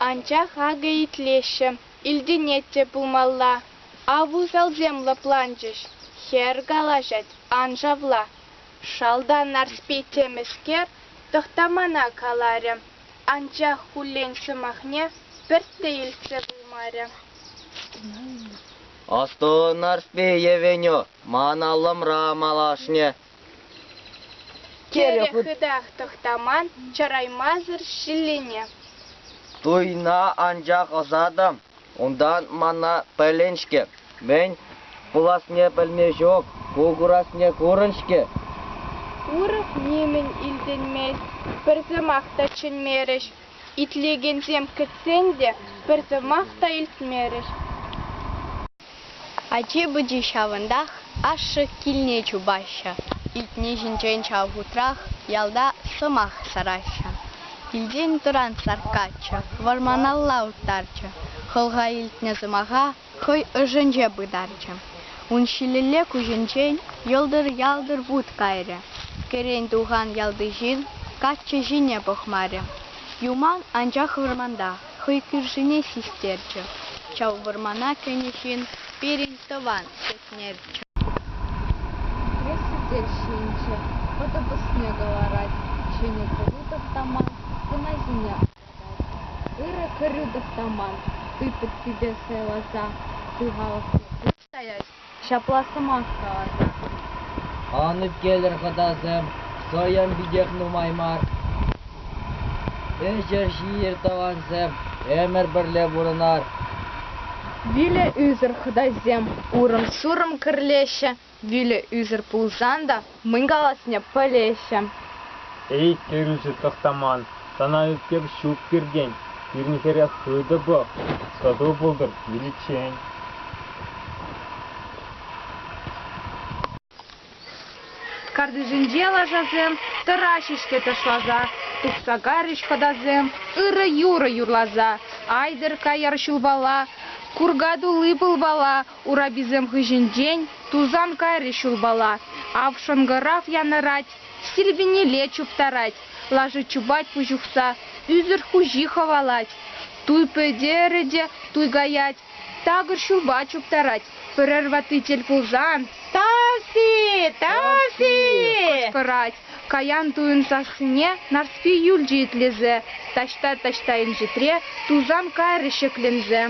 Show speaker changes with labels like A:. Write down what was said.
A: Анчах акӑ итлеҫҫӗ, илтӗнет те пулмалла. Ав усалсем лӑпланчӗҫ. Хӗр калаҫать, ан шавла. Шалта Нарспи темӗскер Тӑхтамана каларӗ, анчах хуллен сӑмахне пӗртте илтсе пулмарӗ.
B: Асту, Нарспи, Евеню, ман аллӑмра малашне.
A: Терӗ хытах Тӑхтаман чараймасӑр ҫиллине.
B: Туйна анчах ӑсатӑм, Унтан мана пӗлен-ҫке, мӗн пуласне пӗлме ҫук, ку курасне курӑн-ҫке.
A: Урӑх нимӗн илтӗнмест, пӗр сӑмах та чӗнмерӗҫ. Итлекенсем кӗтсен те пӗр сӑмах та илтмерӗҫ.
C: Ачи-пӑчи ҫавӑнтах ашшӗ килне чупаҫҫӗ, илтни ҫинчен ҫав хутрах ялта сӑмах сараҫҫӗ. Килтен тӑран Сарккаччӑ вӑрманалла уттарчӗ, хӑлха илтнӗ сӑмаха хӑй ӑшӗнче пытарчӗ. Ун ҫилӗлле куҫӗнчен йӑлтӑр-ялтӑр вут кайрӗ. Кӗрен тухан ялти ҫын каччӑ ҫине пӑхмарӗ. Юман анчах вӑрманта хӑй кӳршине систерчӗ. Ҫав вӑрмана кӗнӗ ҫын пирӗн тӑван Сетнерччӗ.
D: Хитре сӗтел ҫинче пӑтӑ пӑсне кӑларать, ҫӗнӗ кӗрӳ Тӑхтаман хӑнасене ӑсатать. Ырӑ кӗрӳ Тӑхтаман туй пӑттипе сӑйласа туй халӑхне пуҫ таять, ҫапла сӑмах каласа.
B: Ан ӳпкелӗр, хӑтасем, сӑйӑм питех нумай мар. Ӗҫӗр, ҫийӗр, тӑвансем, ӗмӗр пӗрле пурӑнар.
D: Вилӗ ӳсӗр хӑтасем урӑм-сурӑм кӗрлеҫҫӗ, вилӗ ӳсӗр пулсан та мӗн калассине пӗлеҫҫӗ.
E: Эй, кӗрӳшӗ Тӑхтаман, сана ӳпкев ҫук пиртен, пирӗн хӗре хытӑ пӑх, сӑтӑл пултӑр виличчен.
D: Картишӗнче лашасем тӑраҫҫӗ-ҫке ташласа, тухса карӗҫ хӑтасем ырӑ юрӑ юрласа. Айтӑр каяр ҫулпала, курка тулли пылпала, ураписем хыҫӗнчен тусан кайрӗ ҫулпала. Ав шӑнкӑрав янӑрать, сирпӗнелле чуптарать, лаши чупать пуҫухса, ӳсӗр хуҫи хӑвалать. Туй пӗтерӗ те туй каять, такӑр ҫулпа чуптарать. Пӗрер ватти тӗл пулсан «Тавси! Тавси!» кӑшкӑрать. Каян туйӑн сассине Нарспи юлчӗ итлесе, таҫта-таҫта инҫетре тусан кайрӗ ҫӗкленсе.